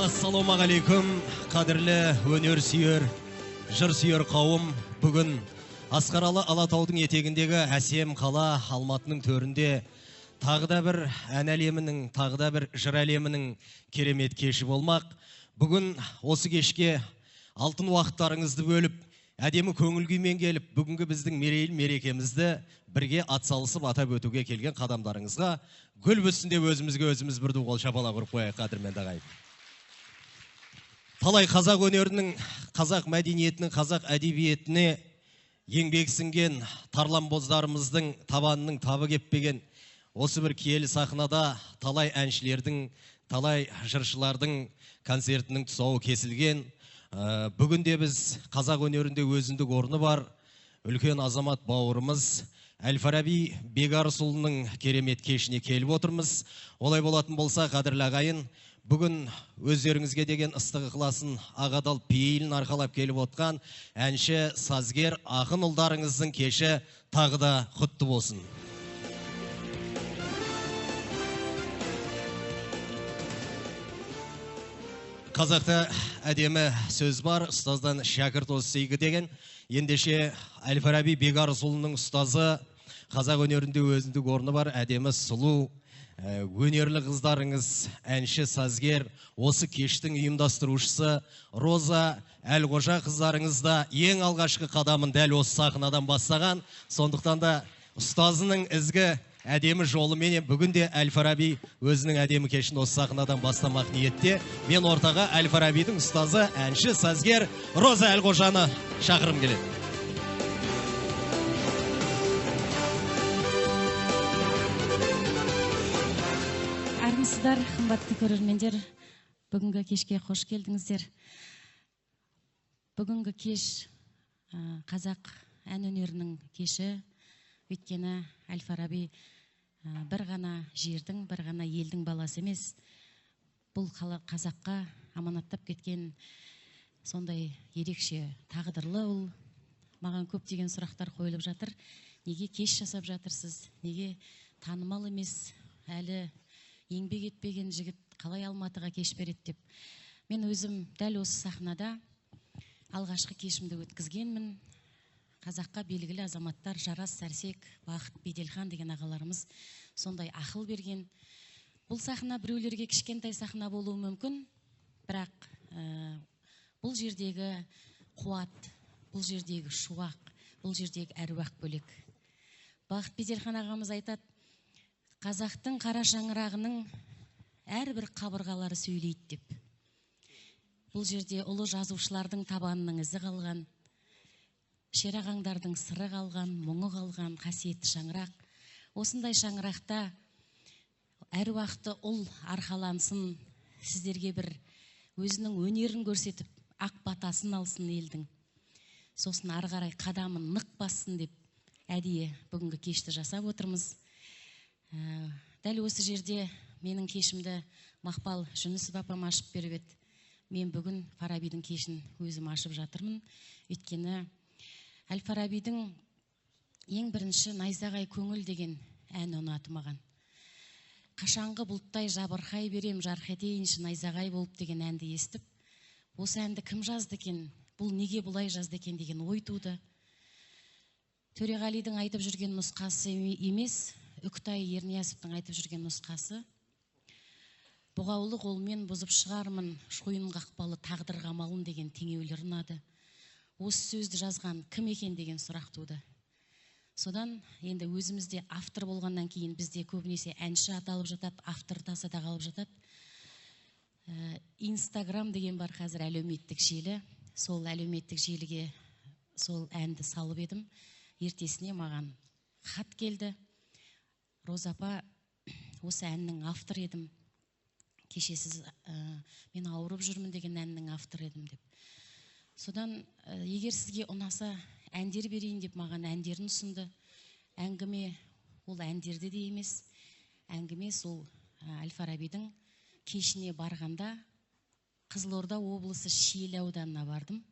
Ассалаумағалейкум, қадірлі өнер сүйер, жыр сүйер қауым. Бүгін асқаралы Алатаудың етегіндегі әсем қала Алматының төрінде тағы да бір ән әлемінің, тағы да бір жыр әлемінің керемет кеші болмақ. Бүгін осы кешке алтын уақыттарыңызды бөліп, әдемі көңіл күймен келіп, бүгінгі біздің мерейлі мерекемізді бірге атсалысып атап өтуге келген қадамдарыңызға гүл бітсін деп өзімізге өзіміз бір ду қол шапалақ ұрып қояйық, қадірменді ағайын. Талай қазақ өнерінің, қазақ мәдениетінің, қазақ әдебиетіне еңбек сіңген тарланбоздарымыздың табанының табы кеппеген осы бір киелі сахнада талай әншілердің, талай жыршылардың концертінің тұсауы кесілген. Бүгінде біз қазақ өнерінде өзіндік орны бар үлкен азамат бауырымыз Әл-Фараби Бекарысұлының керемет кешіне келіп отырмыз. Олай болатын болса, қадірлі ағайын, бүгін өздеріңізге деген ыстық ықыласын, ағадал пейілін арқалап келіп отқан әнші, сазгер, ақын ұлдарыңыздың кеші тағы да құтты болсын. Қазақта әдемі сөз бар, ұстаздан шәкірт озса игі деген. Ендеше Әл-Фараби Бекарысұлының ұстазы, қазақ өнерінде өзіндік орны бар, әдемі сұлу, өнерлі қыздарыңыз, әнші, сазгер, осы кештің ұйымдастырушысы Роза Әлқожа қыздарыңыз да ең алғашқы қадамын дәл осы сахнадан бастаған. Сондықтан да ұстазының ізгі әдемі жолыменен бүгін де Әл-Фараби өзінің әдемі кешін осы сахнадан бастамақ ниетте. Мен ортаға Әл-Фарабидің ұстазы, әнші, сазгер Роза Әлқожаны шақырғым келеді. Армысыздар, қымбатты көрермендер, бүгінгі кешке қош келдіңіздер. Бүгінгі кеш қазақ ән өнерінің кеші. Өйткені Әл-Фараби бір ғана жердің, бір ғана елдің баласы емес. Бұл қазаққа аманаттап кеткен сондай ерекше тағдырлы ұл. Маған көптеген сұрақтар қойылып жатыр. Неге кеш жасап жатырсыз? Неге танымал емес, әлі еңбек етпеген жігіт қалай Алматыға кеш береді деп. Мен өзім дәл осы сахнада алғашқы кешімді өткізгенмін. Қазаққа белгілі азаматтар Жарас Сәрсек, Бақыт Беделхан деген ағаларымыз сондай ақыл берген. Бұл сахна біреулерге кішкентай сахна болуы мүмкін, бірақ бұл жердегі қуат, бұл жердегі шуақ, бұл жердегі әруақ бөлек. Бақыт Беделхан ағамыз айтады, қазақтың қара шаңырағының әрбір қабырғалары сөйлейді деп. Бұл жерде ұлы жазушылардың табанының ізі қалған, шерағаңдардың сыры қалған, мұңы қалған қасиетті шаңырақ. Осындай шаңырақта әруақты ұл арқалансын, сіздерге бір өзінің өнерін көрсетіп, ақ батасын алсын елдің. Сосын ары қарай қадамын нық бассын деп әдейі бүгінгі кешті жасап отырмыз. Дәл осы жерде менің кешімді Мақпал Жүнісов апам ашып беріп еді. Мен бүгін Фарабидің кешін өзім ашып жатырмын. Өйткені Әл-Фарабидің ең бірінші Найзағай көңіл деген әні ұнады маған. Қашанғы бұлттай жабырқай берем, жарқ етейінші найзағай болып деген әнді естіп, осы әнді кім жазды екен, бұл неге бұлай жазды екен деген ой туды. Төреғалидың айтып жүрген нұсқасы емес, Үкітай Ерниязовтың айтып жүрген нұсқасы. Бұғаулы қолмен бұзып шығармын, шойын қақпалы тағдыр қамалын деген теңеулер ұнады. Осы сөзді жазған кім екен деген сұрақ туды. Содан енді өзімізде автор болғаннан кейін бізде көбінесе әнші аталып жатады, автор тасада қалып жатады. Инстаграм деген бар қазір әлеуметтік желі. Сол әлеуметтік желіге сол әнді салып едім. Ертесіне маған хат келді. Роза апа, осы әннің авторы едім. Кеше сіз мен ауырып жүрмін деген әннің авторы едім деп. Содан егер сізге ұнаса әндер берейін деп маған әндерін ұсынды. Әңгіме ол әндерде де емес, әңгіме сол Әл-Фарабидің кешіне барғанда Қызылорда облысы Шиелі ауданына бардым.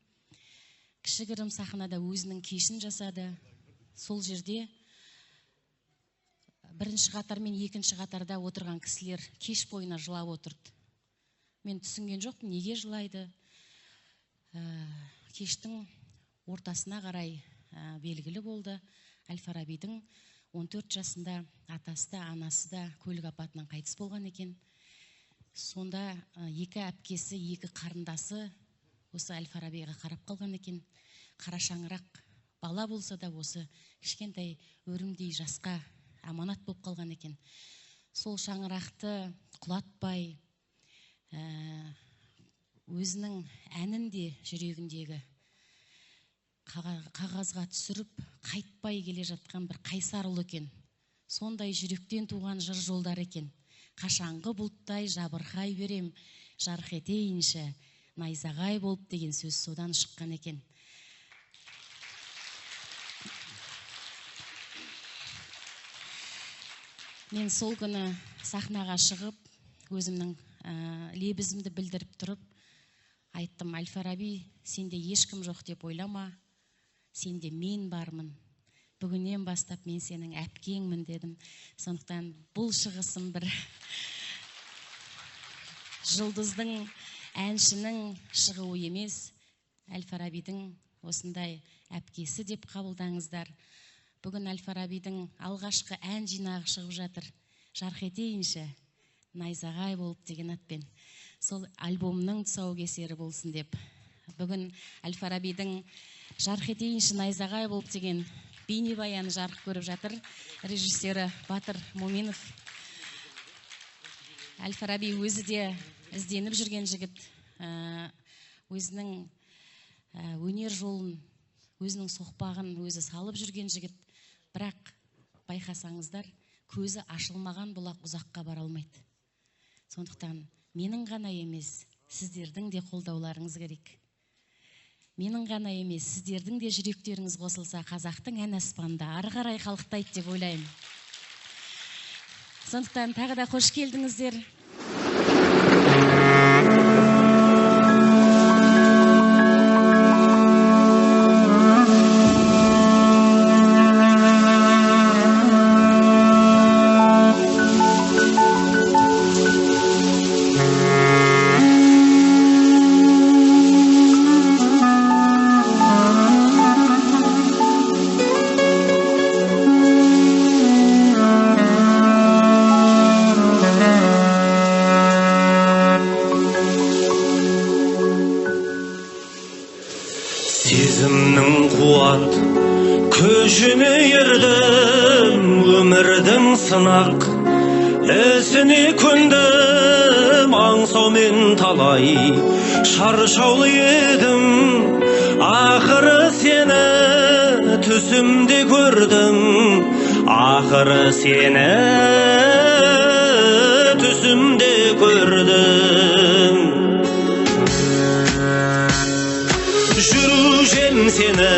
Кішігірім сахнада өзінің кешін жасады. Сол жерде бірінші қатар мен екінші қатарда отырған кісілер кеш бойына жылап отырды. Мен түсінген жоқпын, неге жылайды. Кештің ортасына қарай белгілі болды. Әл-Фарабидің 14 жасында атасы да, анасы да көлік апатынан қайтыс болған екен. Сонда екі әпкесі, екі қарындасы осы Әл-Фарабиға қарап қалған екен. Қара шаңырақ бала болса да осы кішкентай өрімдей жасқа аманат болып қалған екен. Сол шаңырақты құлатпай, өзінің әнін де жүрегіндегі қағазға түсіріп, қайтпай келе жатқан бір қайсар ұл екен. Сондай жүректен туған жыр жолдар екен. Қашанғы бұлттай жабырқай берем, жарқ етейінші, найзағай болып деген сөз содан шыққан екен. Мен сол күні сахнаға шығып, өзімнің лебізімді білдіріп тұрып, айттым: Әл-Фараби, сенде ешкім жоқ деп ойлама, сенде мен бармын. Бүгіннен бастап мен сенің әпкеңмін дедім. Сондықтан бұл шығысым бір жұлдыздың, әншінің шығуы емес, Әл-Фарабидің осындай әпкесі деп қабылдаңыздар. Бүгін Әл-Фарабидің алғашқы ән жинағы шығып жатыр. Жарқ етейінші, найзағай болып деген атпен. Сол альбомның тұсаукесері болсын деп. Бүгін Әл-Фарабидің жарқ етейінші, найзағай болып деген бейнебаяны жарық көріп жатыр. Режиссері Батыр Муминов. Әл-Фараби өзі де ізденіп жүрген жігіт, өзінің өнер жолын, өзінің соқпағын өзі салып жүрген жігіт. Бірақ байқасаңыздар, көзі ашылмаған бұлақ ұзаққа бара алмайды. Сондықтан менің ғана емес, сіздердің де қолдауларыңыз керек. Менің ғана емес, сіздердің де жүректеріңіз қосылса, қазақтың ән аспанында ары қарай қалықтайды деп ойлаймын. Сондықтан тағы да қош келдіңіздер. Сезімнің қуат күшіне ердім, өмірдің сынақ ісіне көндім, аңсаумен талай шаршаулы едім, ақыры сені түсімде көрдім, ақыры сені түсімде көрдім. Жүрушем сені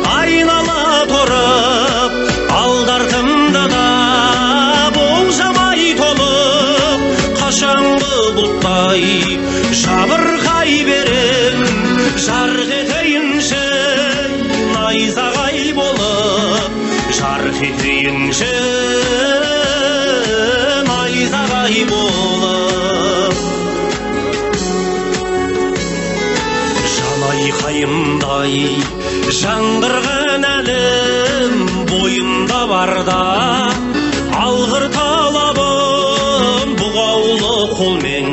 айнала торып, алды-артымды да болжамай толып, қашанғы бұлттай жабырқай берем, жарқ етейінші найзағай болып, жарқ етейінші найзағай болып. Айқайымдай жаңғырған әлем бойымда барда, алғыр талабым бұғаулы қолмен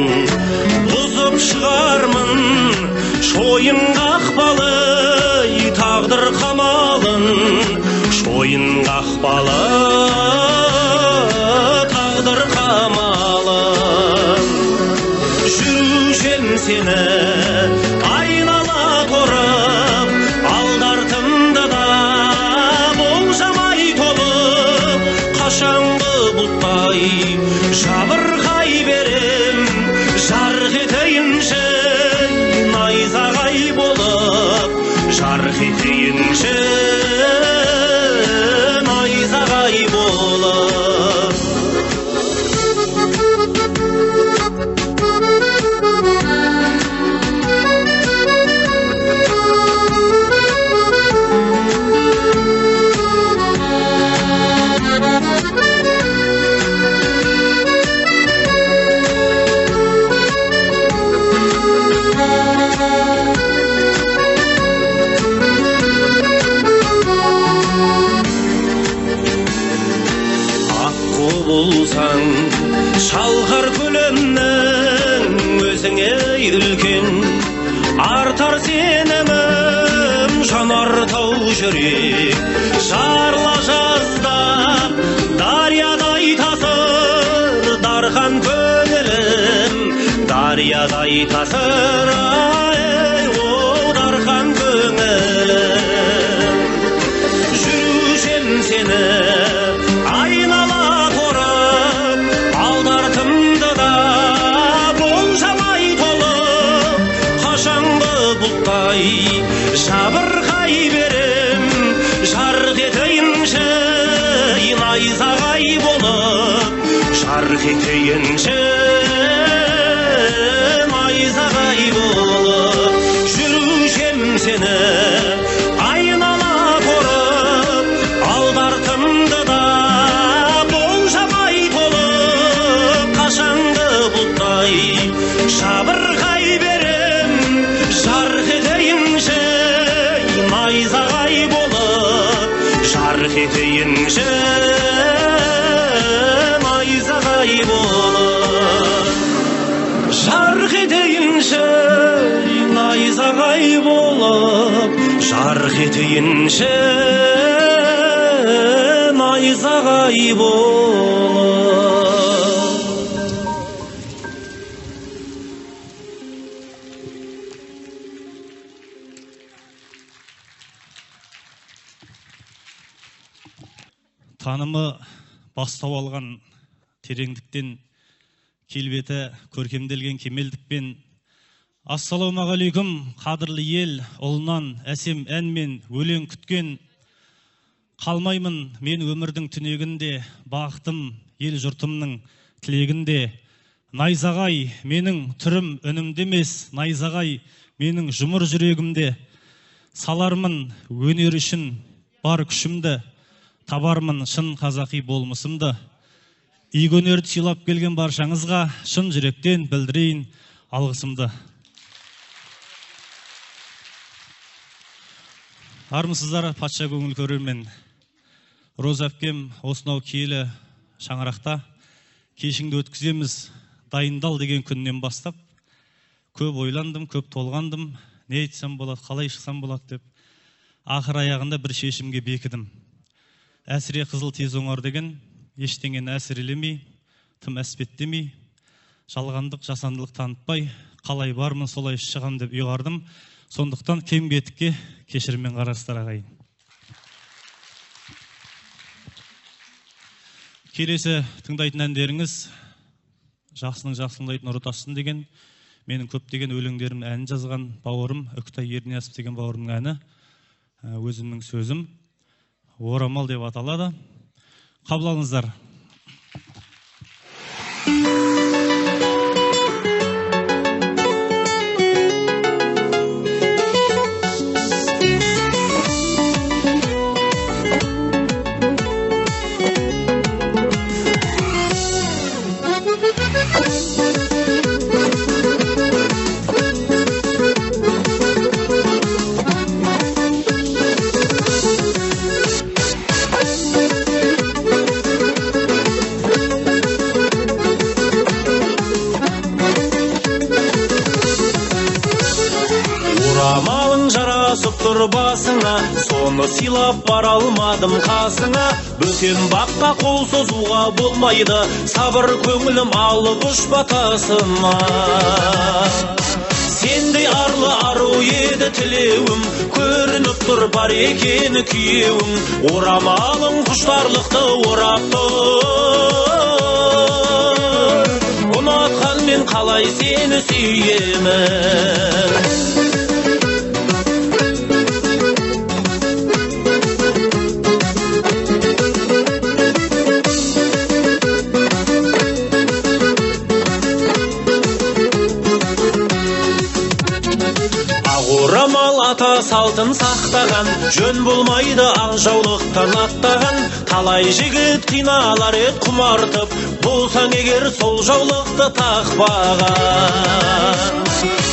бұзып шығармын, шойын қақпалы тағдыр қамалын, шойын қақпалы тағдыр қамалын. Жүрушем сені айнала торып, алды-артымды да болжамай толып, қашанғы бұлттай жабырқай берем, жарқ етейінші найзағай болып, жарқ етейінші найзағай болып. жүрек жарла жаздап дариядай тасыр дархан көңілім дариядай тасыр ай о дархан көңілім жүрушем сені айнала торып алды-артымды да болжамай толып қашанғы бұлттай жабырқай берем жарқ етейінші найзағай болып жарқ етейінші найзағай болып жүрушем сені айнала торып алды-артымды да болжамай толып қашанғы бұлттай жабырқай берем жарқ етейінші найзағай болып жарқ етейінші найзағай болып жарқ етейінші найзағай болып жарқ етейінші найзағай болып. Танымы бастау алған тереңдіктен, келбеті көркемделген кемелдікпен. Ассалаумағалейкум, қадірлі ел, ұлынан әсем әнмен өлең күткен. Қалмаймын мен өмірдің түнегінде, бақытым ел жұртымның тілегінде. Найзағай менің түрім үнімде емес, найзағай менің жұмыр жүрегімде. Салармын өнер үшін бар күшімді, табармын шын қазақи болмысымды. Игі өнерді сыйлап келген баршаңызға шын жүректен білдірейін алғысымды. Армысыздар, патша көңіл көрермен. Роза әпкем осынау киелі шаңырақта кешіңді өткіземіз, дайындал деген күннен бастап көп ойландым, көп толғандым, не айтсам болады, қалай шықсам болады деп. Ақыр аяғында бір шешімге бекідім. Әсіре қызыл тез оңар деген, ештеңені әсірелемей, тым әспеттемей, жалғандық, жасандылық танытпай, қалай бармын, солай шығам деп ұйғардым. Сондықтан кем кетікке кешіріммен қарастар ағайын. Келесі тыңдайтын әндеріңіз жақсының жақсы тыңдайтын ұры тассын деген менің көптеген өлеңдерім әнін жазған бауырым Үкітай Ерниязов деген бауырымның әні, өзімнің сөзім Орамал деп аталады. Қабыл алыңыздар. Басыңа, соны сыйлап бара алмадым қасыңа. Бөтен баққа қол созуға болмайды, сабыр көңілім алып ұшпа тасыма. Сендей арлы ару еді тілеуім, көрініп тұр бар екені күйеуің. Орамалың құштарлықты орап тұр, ұнатқанмен қалай сені сүйемін. Ата салтын сақтаған, жөн болмайды ақ жаулықтан аттаған. Талай жігіт қиналар ед құмартып, болсаң егер сол жаулықты тақпаған.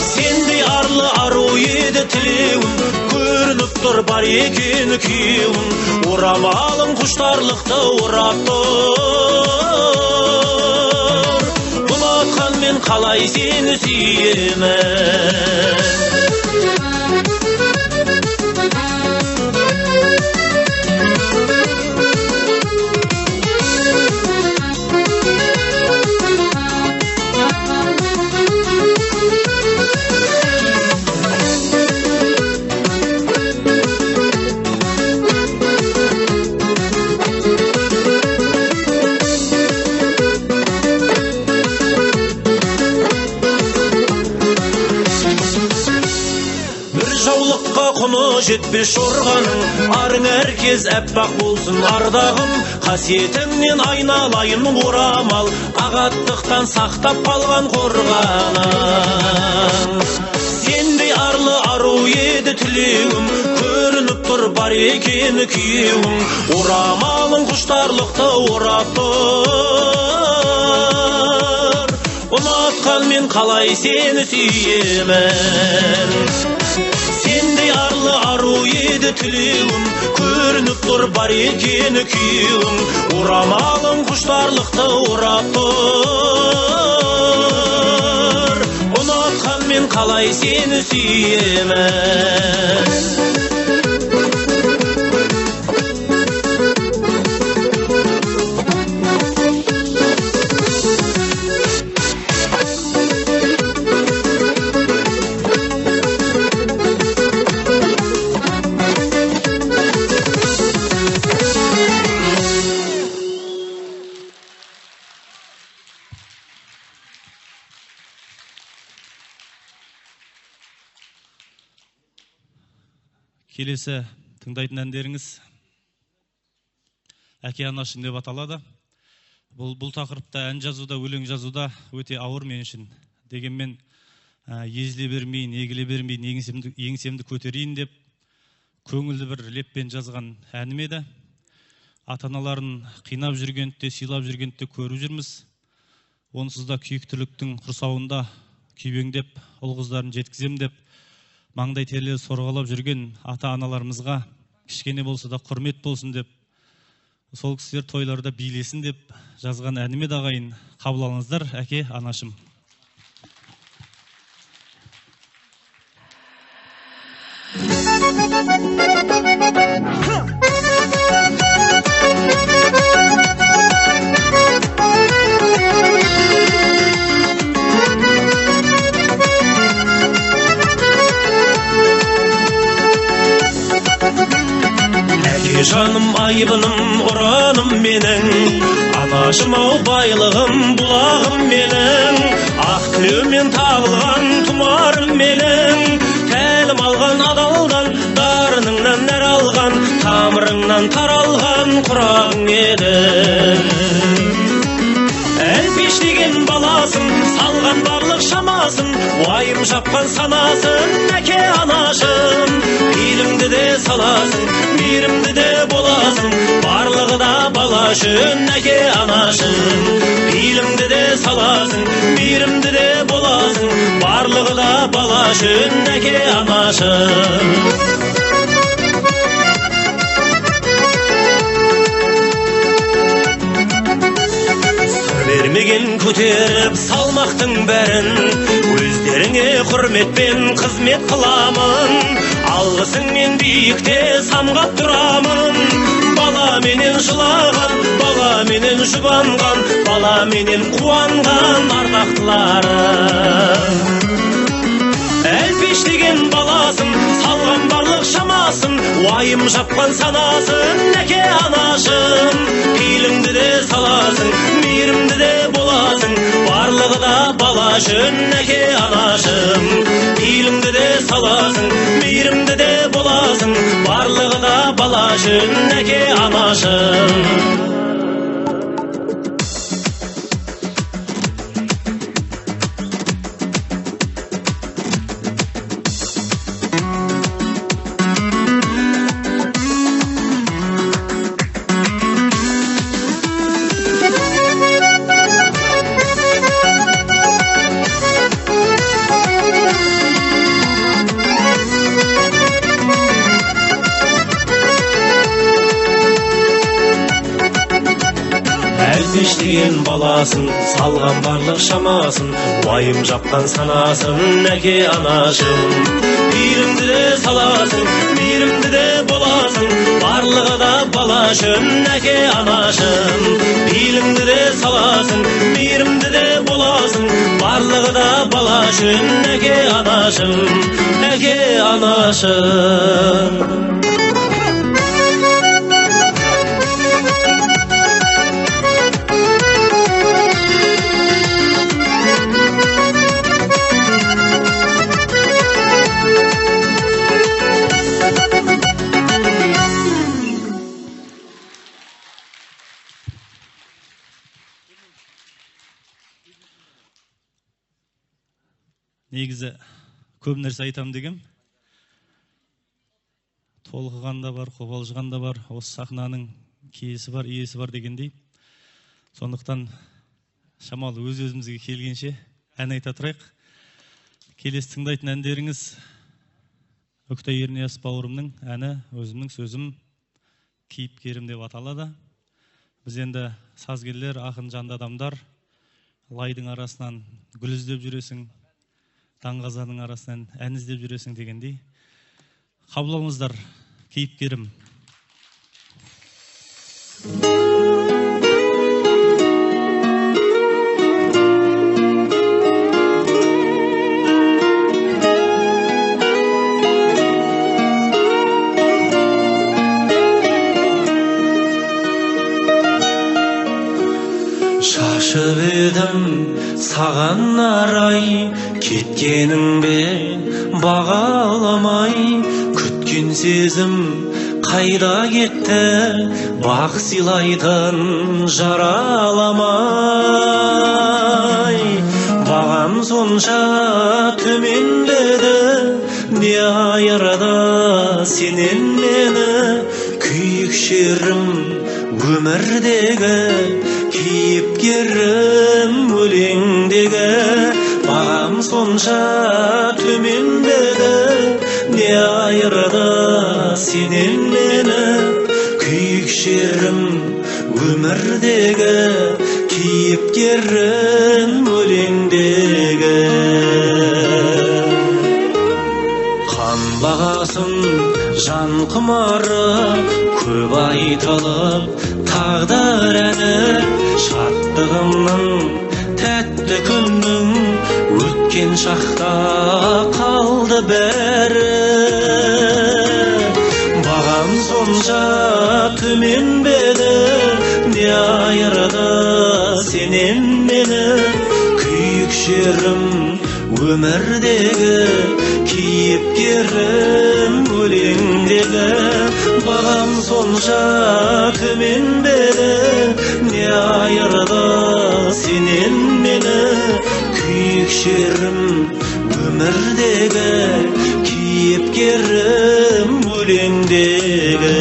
Сендей арлы ару еді тілеуім, көрініп тұр бар екен күйеуің. Орамалың құштарлықты орап тұр, ұнатқанмен қалай сені сүйемін. жетпес жорғаның, арың әркез әппақ болсын ардағым, қасиетіңнен айналайын орамал, ағаттықтан сақтап қалған қорғаның. Сендей арлы ару еді тілеуім, көрініп тұр бар екені күйеуің, орамалың құштарлықты орап тұр, ұнатқанмен қалай сені сүйемін. Сендей арлы ару еді тілеуім, көрініп тұр бар екені күйеуің, орамалың құштарлықты орап тұр, ұнатқанмен қалай сені сүйемін. Келесі тыңдайтын әндеріңіз Әке анашым деп аталады. Бұл тақырыпта ән жазуда, өлең жазуда өте ауыр мен үшін. Дегенмен езіле бермейін, егіле бермейін, еңсемді көтерейін деп көңілді бір леппен жазған әнім еді. Ата-аналарын қинап жүргенді де, сыйлап жүргенді де көріп жүрміз. Онсыз да күйік тірліктің құрсауында күйбеңдеп, ұл қыздарын жеткізем деп маңдай терлері сорғалап жүрген ата-аналарымызға кішкене болса да құрмет болсын деп, сол кісілер тойларда билесін деп жазған әніме де ағайын қабыл алыңыздар, әке анашым. Әке жаным, айбыным, ұраным менің, анашым ау байлығым, бұлағым менің, ақ тілеумен табылған тұмарым менің, тәлім алған адалдан, дарыныңнан нәр алған, тамырыңнан таралған құрағың едің. Әлпештеген баласын, салған барлық шамасын, уайым жапқан санасын, әке анашым. Пейіліңді де саласың, мейірімді де боласың, барлығы да бала үшін, әке анашым. Пейіліңді де саласың, мейірімді де боласың, барлығы да бала үшін, әке анашым. Бермеген көтеріп салмақтың бәрін, өздеріңе құрметпен қызмет қыламын, алғысыңмен биікте самғап тұрамын. Бала менен жылаған, бала менен жұбанған, бала менен қуанған ардақтыларым. Әлпештеген баласын, салған барлық шамасын, уайым жапқан санасын, әке анашым. Пейіліңді де саласың, мейірімді де боласың, барлығы да бала үшін, әке анашым. Пейіліңді де саласың, мейірімді де боласың, барлығы да бала үшін, әке анашым. Әлпештеген баласын, салған барлық шамасын, уайым жапқан санасын, әке анашым. Пейіліңді де саласың, мейірімді де боласың, барлығы да бала үшін, әке анашым. Пейіліңді де саласың, мейірімді де боласың, барлығы да бала үшін, әке анашым, әке анашым. Негізі көп нәрсе айтам дегем. Толқыған да бар, қобалжыған да бар, осы сахнаның киесі бар, иесі бар дегендей. Сондықтан шамалы өз-өзімізге келгенше ән айта тұрайық. Келесі тыңдайтын әндеріңіз Өктай Ернияз бауырымның әні, өзімнің сөзім, кейіпкерім деп аталады. Біз енді сазгерлер, ақын жанды адамдар, лайдың арасынан гүл іздеп жүресің, даңғазаның арасынан ән іздеп жүресің дегендей. Қабыл алыңыздар, кейіпкерім. Шашып едім саған арай, кеткенің бе бағаламай, күткен сезім қайда кетті, бақ сыйлайтын жараламай. Бағам сонша төмендеді, не айырды сенен мені, күйік шерім өмірдегі, кейіпкерім өлеңдегі. Бағам сонша төмендеді, не айырды сенен мені, күйік шерім өмірдегі, кейіпкерім өлеңдегі. Қан бағасын жан құмары, көп айтылып тағдыр әні, шаттығымның тәтті күннің өткен шақта қалды бәрі. Бағам сонша төмен бе еді, не айырды сенен мені, күйік шерім өмірдегі, кейіпкерім өлеңдегі. Бағам сонша төмен бе еді, не айырды сенен мені, күйік шерім өмірдегі, кейіпкерім өлеңдегі.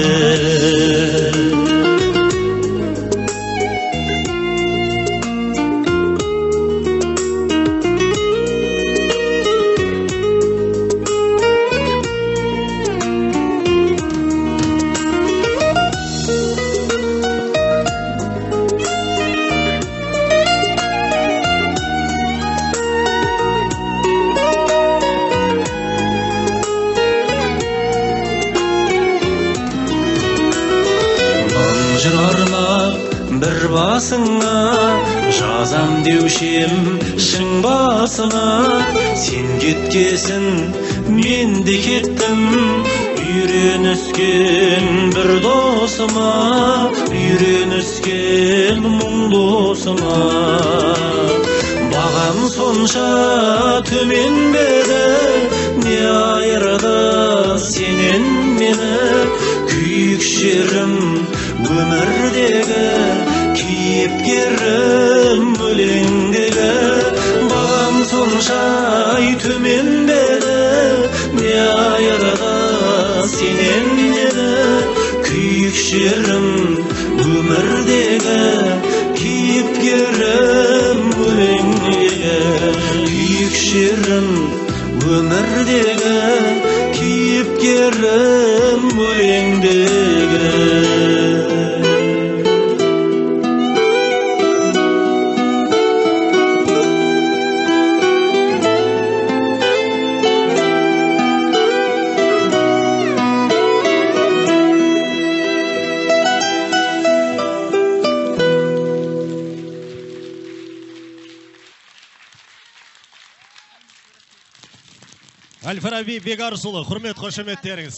Бір басыңа жазам деушем шың басына, сен кеткесін мен де кеттім, үйреніскен бір досыма, үйреніскен мұң досыма. Бағам сонша төмен бе еді, не айырды сенен мені, күйік шерім өмірдегі, кейіпкерім өлеңдегі. Бағам сонша төмен бе еді, не айырды сенен мені, күйік шерім өмірдегі, кейіпкерім өлеңдегі. Күйік шерім өмірдегі, кейіпкерім өлеңдегі. Әл-Фараби Бекарысұлы, құрмет қошеметтеріңіз.